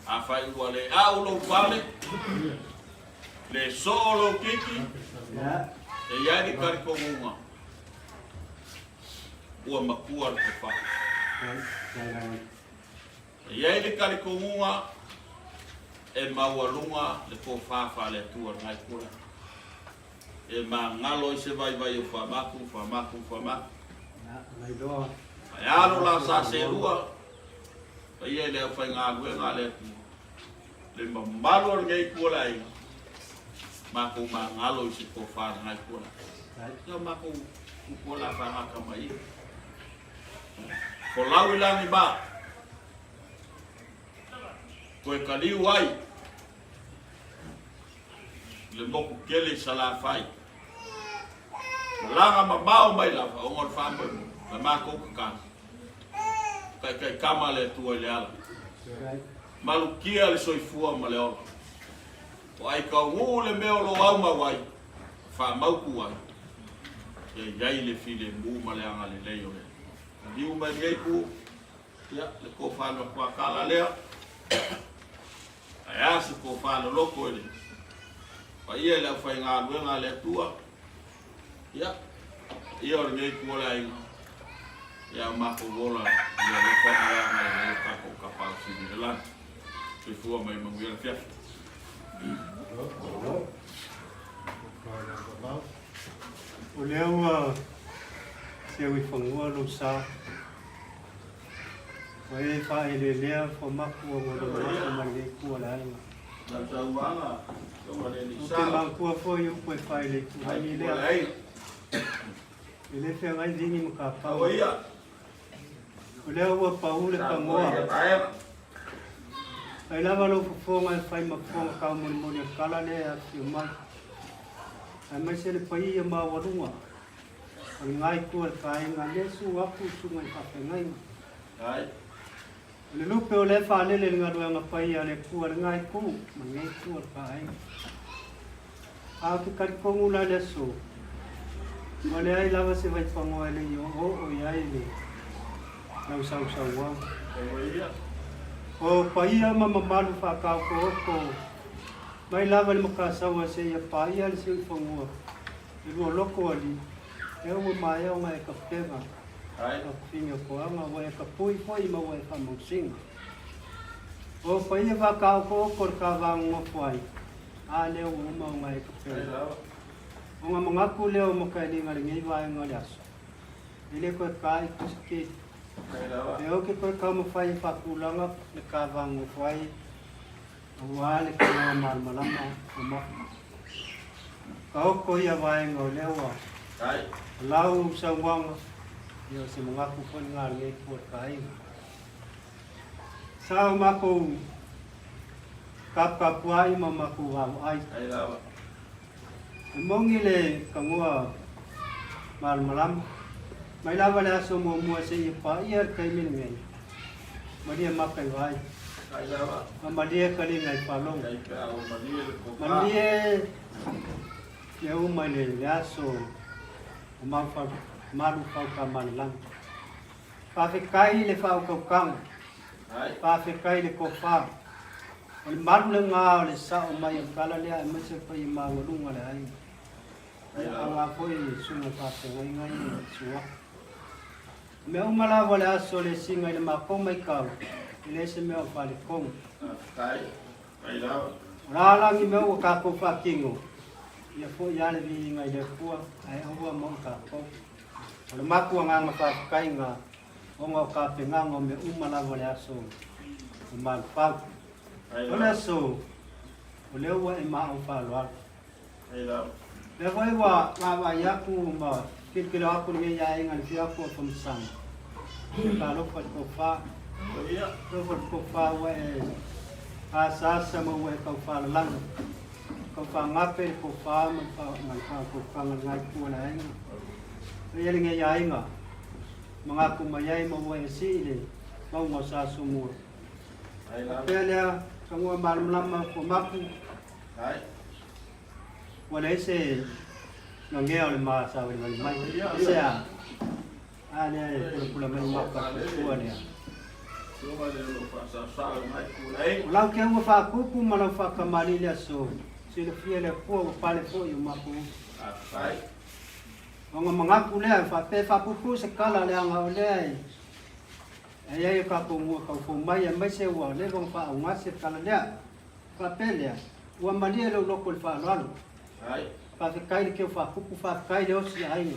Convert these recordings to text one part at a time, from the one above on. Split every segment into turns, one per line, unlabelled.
Afai ua le au lou fale, le soo lou keiki, e i ai le talitonuga ua matua le tofa. E i ai le talitonuga e maualuga le tofa faale-Atua i lena itu o le aso. E magalo ai se vaivai o Faamaku, Faamaku, Faamaku. Ae alo la sa selua, paia i le aufaigaluega a le Atua, le mamalu o lenei itu o le aiga, matou magalo i se tofa i lena itu o le aiga. Ia matou upu o le a fagata mai ia. Folau i lagi ma toe taliu ai le moku tele i Salafai. Malaga mamao mai lava ona o le faamoemoe, la matou tatalo. Taitaitama le Atua i le ala. Malutia le soifua ma le ola. O aikaunuu le mea o lo o aumau ai, faamautu ai, ia i ai le filemu ma le agalelei o le Atua. Maliu mai lenei itu, ia, le tofa le matuatala lea. Ae a se tofa loloto i le paia i le aufaigaluega a le Atua, ia, ia o lenei itu o le aiga, ia o matou ola i le alofa ma le agalelei o tatou Tapaau Sili i le Lagi. Soifua ma ia manuia le afiafi.
O lea ua seu i fanua lou sa. Ua e faaeleelea famaku ua lolomato mai lenei itu o le aiga. Ou te manatua foi upu e fai i le itulagi lea. E le feagai vini ma kapau. O lea ua pau le pagoa. Fai lava lou fofoga e fai ma fofoga taumolimoli o tala lea e afifio mai. Aemaise le paia maualuga o lena itu o le taega lea e susu atu i susuga i faafeagaiga. O le lupe o lea e faalele i le galuega paia a le Atua i lena itu ma lenei itu o le taega. A ou te talitonu la i le aso, ua leai lava se vaipanoa e le i oooo i ai le lausausauau. O paia ma mamalu faataotooto mai lava i le Matasaua seia paia le Siuifanua i lua loto alii, lea ua maea ona e tapena tafafine o toaga, ua e tapui foi ma ua e faamausina. O paia faataotooto o le ta va nonofo ai, A lea ua uma ona e tapena. Ona manatu lea o Matailiga i lenei vaega o le aso, e le toe ta i tusi tele. E ou te toe taumafai e faatulaga le ta va nonofo ai aua le tanoa malamalama o Mapu. Taoto ia vaega o lea ua lau saunoaga, ia o se manatu foi lena a lenei itu o le taaiga. Sa o matou Taputapuai ma matou vaavaai. E moni le tanoa malamalama. Mai lava le aso muamua seia paia le taimi lenei. Malie maka i vaai. Ma malie kaliga i faalogo. Malie mea uma i le aso o Malufautamalelagi. Faafetai i le faautautaga. Faafetai i le tofa. O le malu lena o le sao mai o le tala lea aemaise le paia maualuga o le aiga. Ia aua foi susuga faafeagaiga ia e susu atu. O mea uma lava o le aso o le siga i le matou maitau, e leai se mea o faaletonu. O le a la ni mea ua tatou faatino, ia foi lava le viiga i le Atua, ae aua mo i tatou. O le matou agaga faafetai na ona o tapenaga o mea uma lava o le aso o Malufau. O le aso, o lea ua e maau faaaloalo. Lea foi ua vaavaai atu ma tilotilo atu lenei aiga i le afio atu o Tomasani. Talofa i le tofa. Talofa i le tofa ua e asaasa ma ua e taufaalalagi. Taufaagape le tofa ma le faautautaga i lena itu o le aiga. Paia lenei aiga, manatu mai ai ma ua e sii le mauga o Sasomua. Faapea lea, tanoa malamalama ua mapu, ua leai se gagea o le ma savalivali mai. Aisea? A lea e pulapula mai maka ua lea.
Afioga i le o lo o faasaosao i lena itu o le aiga.
O lau keuga faapupu ma lau faakamali'i i le aso, silafia e le Atua ua pale foi i o matou uso.
Faafetai.
Ona manatu lea, faapea e faapuupuu se tala leaga o lea e i ai o tatou nuu e tau fou mai aemaise ua leva ona faaaugase le tala lea. Faapea lea, ua malie lou loto i le faaaloalo. Faafetai i le keu faapupu, faafetai i le osi aiga.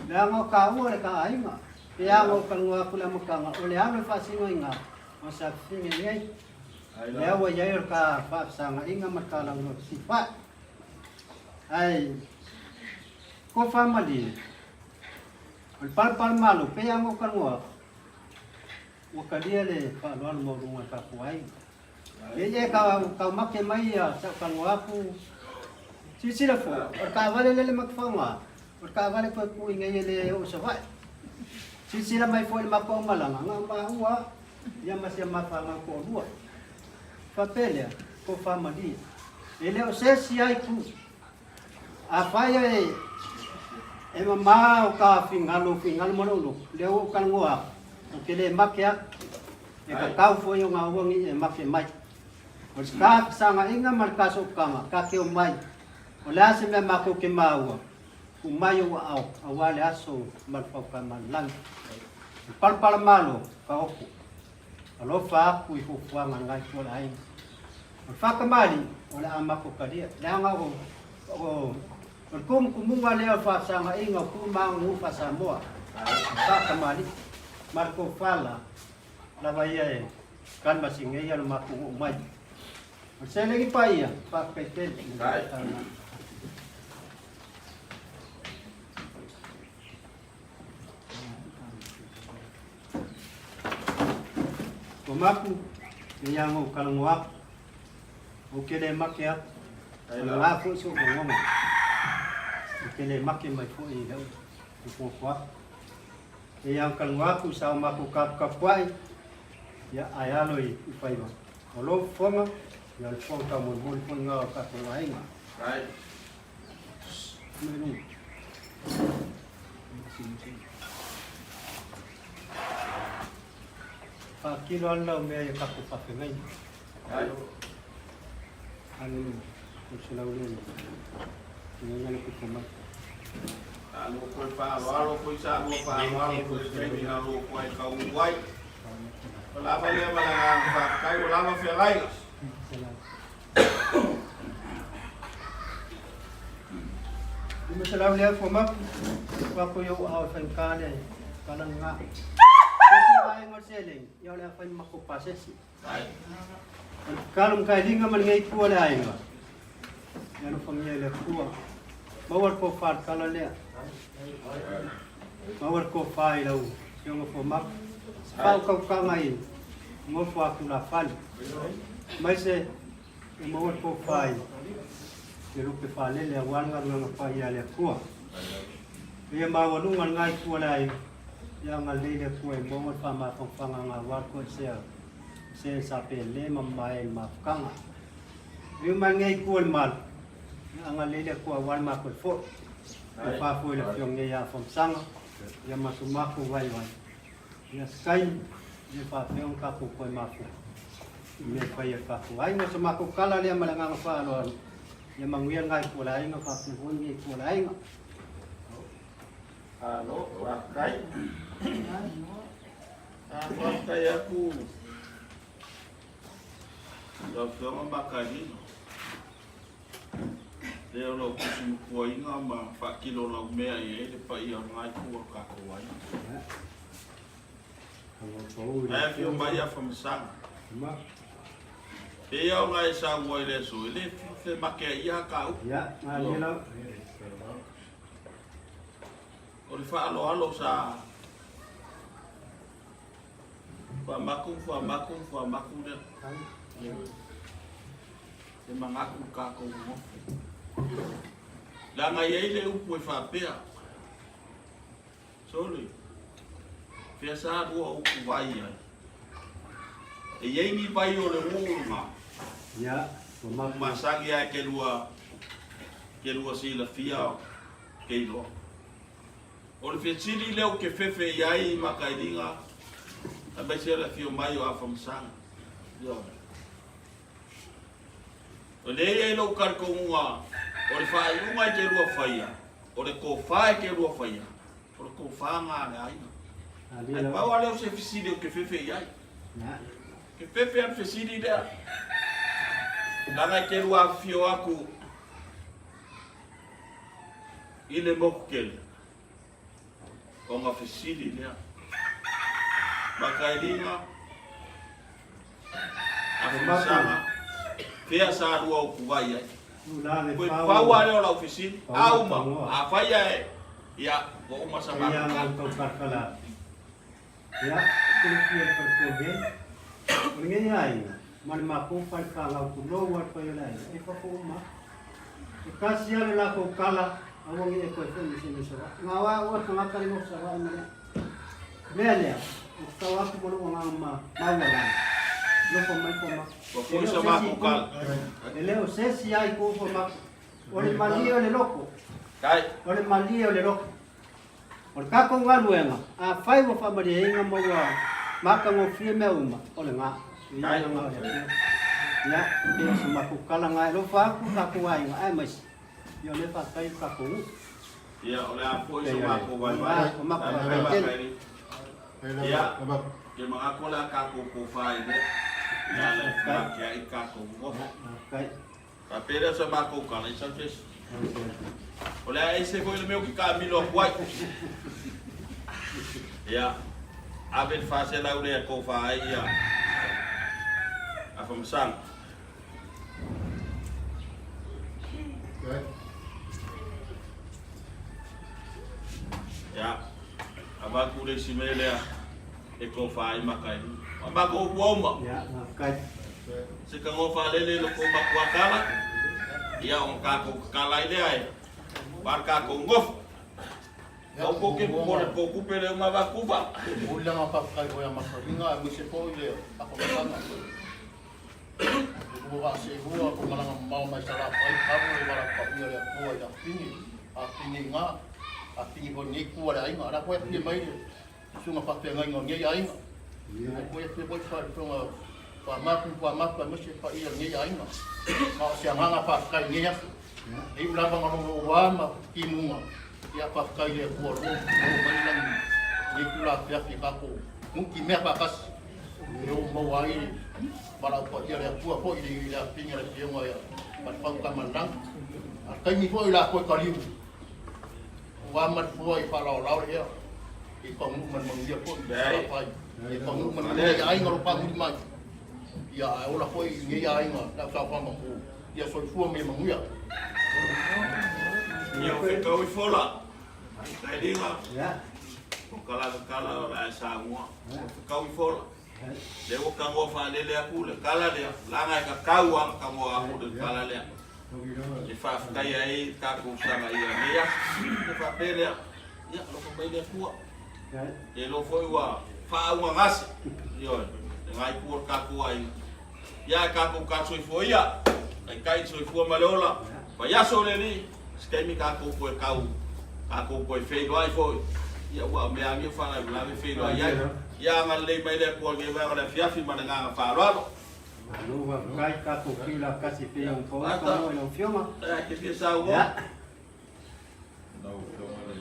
Leaga o taua le ta aiga. Pe a ou talanoa atu i le amataga, o le alo e faasino i ina, o se afifine nei. Lea ua i ai o le ta faafesagaiga ma le ta lauloa fesilifa'i. Ae tofa malie, o le palepale malo, pei lava ona ou talanoa atu, ua talia le faaaloalo maualuga a le tatou aiga. E i e taumate mai ia sa ou talanoa atu, silasila foi, o le taavale lea le matou faaaoga, o le taavale toe tuu i nei e le oo i Savaii. Silasila mai foi i le matou aumalaga, na o maua lava, ia ma si a ma fanau toalua. Faapea lea, tofa malie. E le o se isi lava itu. Afai e e mama o ka finagalo, finagalo ma lou loto, lea ua ou talanoa atu, ou te le make atu. E tatau foi ona aua ne i e make mai. O le ta fesagaina ma le ta sootaga, ta te omai, o le a se mea matou te maua, tuu mai ou aao aua le aso ma le faukamalelagi. O le palapala malo, taoto. Alofa aku i fuafuaga a lengai itu o le aiga. O le faatamalii, o le a matou talia, leaga o o le tumutumuga lea o le faafesagaiga o tu ma aganuu faa-Samoa, faatamalii ma le tofala lava ia e kalimasini ai lo matou oo mai. O le seleni paia, faafetai tele. Ua mapu, e ia ngou talanoa aku. Ou te le make aku. O le la foi so'u lagona. Ou te le make mai foi i la'u nofonofo aku. E ia talanoa aku i sa o matou taputapua'i, ia ae alo i faiva. O lou fofoga, ia o le fofoga taumolimoli foi lena o le tatou aiga. Mai luga. Faatino lava le laumea i a tatou faafeagaiga. Alo le 300 lea i le pito mai.
Alo koe faaaloalo foi sa lua faaaloalo foi le taimi na lua koe tau ai. O lava lea ma le agaga faafetai ua lava feagaiga.
500 lea fua mapu, ua ko iou ao e whaingata lea i kalanga ngā. Sesi vaenga o le seleni, ia o le a whai mako pasesi. O le tatalo ma kailiga ma lenei itu o le aiga, ia alofagia e le Atua. Maua le tofa i le tala lea. Maua le tofa i lau Afioga Fuamapu. Se faautautaga i nofo a tulafale. Aemaise ia maua le tofa i le lupe faalele aua le galuega paia a le Atua. Ia maualuga lena itu o le aiga, ia agalelei le Atua e maua le faamafanafanaga aua le toesea se sa pele ma mamae i le mafutaga. Viu mai lenei itu o le malu, ia agalelei le Atua aua le matou foi. Tofa foi le Afioga nei ia Afamasaga, ia ma so matou vaivai. Ia se taimi, ia faapea ona tatou toe mafuta i mea e fai e le tatou aiga. O se matou tala lea ma le agaga faaaloalo, ia manuia lena itu o le aiga faapea foi lenei itu o le aiga.
Malo, faafetai. Faafetai atu lau Afioga Makalina. Lea o lo o tusimapuaina ma faatilo laumea i ai le paia o lena itu o le tatou aiga. Ae afio mai Afamasaga. Pei lava ona e saunoa i le aso, e le femakeaia ta upu. O le faaaloalo sa Fuamaku, fuamaku, fuamaku lea. E manatu le tatou nonofo. Leaga e i ai le upu e faapea, Sole, fea sa lua upu vai ai? E i ai ni vai o le nuu lena?
Ia, ua mapu.
Masani lava ke lua, ke lua silafia ke iloa. O le fesili lea ou te fefe i ai Makailiga. Aemaise o le afio mai o Afamasaga. Ioe. O lea e i ai lou talitonuga o le faaiuga e te lua faia, o le tofa e te lua faia, o le tofa lena a le aiga. Ae pau lava lea o se fesili ou te fefe i ai. Ke fefe a le fesili lea. Leaga e te lua afifio atu i le motu tele, ona fesili lea. Makailina, Afamasaga, fea sa lua utuvai ai? Toe pau lava lea o lau fesili, a uma, afai ae, ia, ua uma sa matou tala.
Ia, kulufia le faletua nei. O lenei aiga, ma le matou fale fanau tulou lava le fai o le aiga, e fafo uma. E tasi lava le latou tala, aua ne i e toe foi ma se mea i Savaii. Na o au a le tagata le nofo Savaii ma le mea lea, ou te tau atu ma lou agaga ma maualalo, nofo mai fua
Ua foi sa matou tala.
E le o se isi lava i tua fua matou. O le malie o le loto. O le malie o le loto. O le tatou galuega, afai ua faamalieina ma ua matagofie mea uma, o lena. Ia agaga o le Atua. Ia, pei o se matou tala lena e alofa atu i tatou aiga aemaise ia o lea e faafetai i le tatou nuu.
Ia, o le a foi so matou vaivai.
O matou vaivai tele.
Ia, ke manatu o le a tatou tofa ai lea. Ia, le matea i tatou nofo.
Faafetai.
Faapea lea o sa matou tala i sau se isi. O le a ese foi le mea ou te taamilo atu ai. Ia, ave le 400 lea e tofa ai ia Afamasaga. Ia, avatu le isi mea lea e tofa ai Makailima. Ua matou ua uma.
Ia, faafetai.
Se tagoa faalele i lo tou matua tala, ia ona tatou tatala ai lea e va le tatou nofo. Aua tou te popole i le tou tupe lea uma avatu va.
Momoli le agaga faafetai foi ia Makailina aemaise foi le afamasaga. E lua vaa seelua ko malaga mamao mai Salafai talu le valaau paia o le Atua i Afini, Afini i ina, Afini foi i lenei itu a le aiga. O le a foi afio mai le Susuga faafeagaiga o lenei aiga. E foi atu foi faaifoga faamapu faamapu aemaise paia o lenei aiga. Ma o se agaga faafetai i lenei aso. E iu lava na loloa ma timuga, ia faafetai i le Atua o lo o maua mai le lagi lenei itula afiafi e tatou nutimea faatasi e oo maua ai le valaau paia a le Atua foi i le afifina o le Afioga ia Palefau Tamalelagi. A o le taimi foi o le a toe taliu, Ua ma le fua i faalaolao le ea i taunuu ma le manuia foi i Salafai. I taunuu ma le manuia i aiga o lo o faamuli mai. Ia ae ola foi i nei aiga le au saofaga matua. Ia soifua ma ia manuia.
Ia o fetau i fola. Kailiga. O kala kala o la e Samoa. O fetau i fola. Lea ua tagoa faalele atu le tala lea, leaga e tatau lava ona tagoa atu le tala lea e faafetaia ai le tatou saga ia lenei aso. Ona faapea lea, ia alofa mai le Atua. E iloa foi ua faaugagase, ioe, lena itu o le tatou aiga. Ia ae tatou tasoifua ia, taitai le soifua ma le ola, vaiaso le alii, se taimi tatou toe tau, tatou toe feiloai foi, ia ua o mea lava nei o faalavelave feiloai ai. Ia agalelei mai le Atua i lenei vaega o le afiafi ma le agaga faaaloalo.
Malo faafetai, tatou fiu lakasi pei ona paoto mo i lau Afioga.
Ata, e te fia saunoa?
Ia.
Lau Afioga le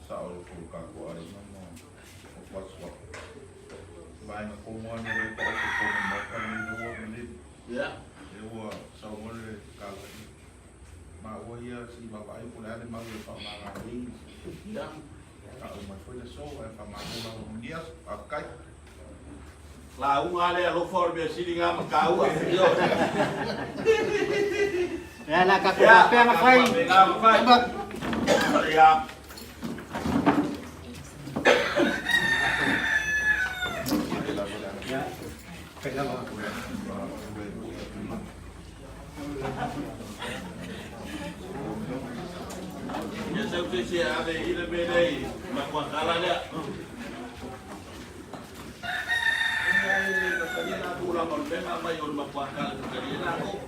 sao o le tatou aiga ma o Paswa. Vaega tonu lava nei lea paoto tonu i le Maota lenei lea ua manino.
Ia.
Lea ua saunoa le Kalani. Maua ia se i vaavaai po o le a le mau e faamagalo ai.
Ia.
Tau mai foi le aso ae faamalo lava mo lenei aso. Faafetai.
Lauga lava le alofa o le mea sili na ma taua. Ioe.
Ia, la tatou faapea na fai.
Faapena na fai. Ia.
Ia.
Ia sau se isi e ave i le mea lea i Makuakala lea. Tulaga o le mea na aumai o le Makuakala e talia latou.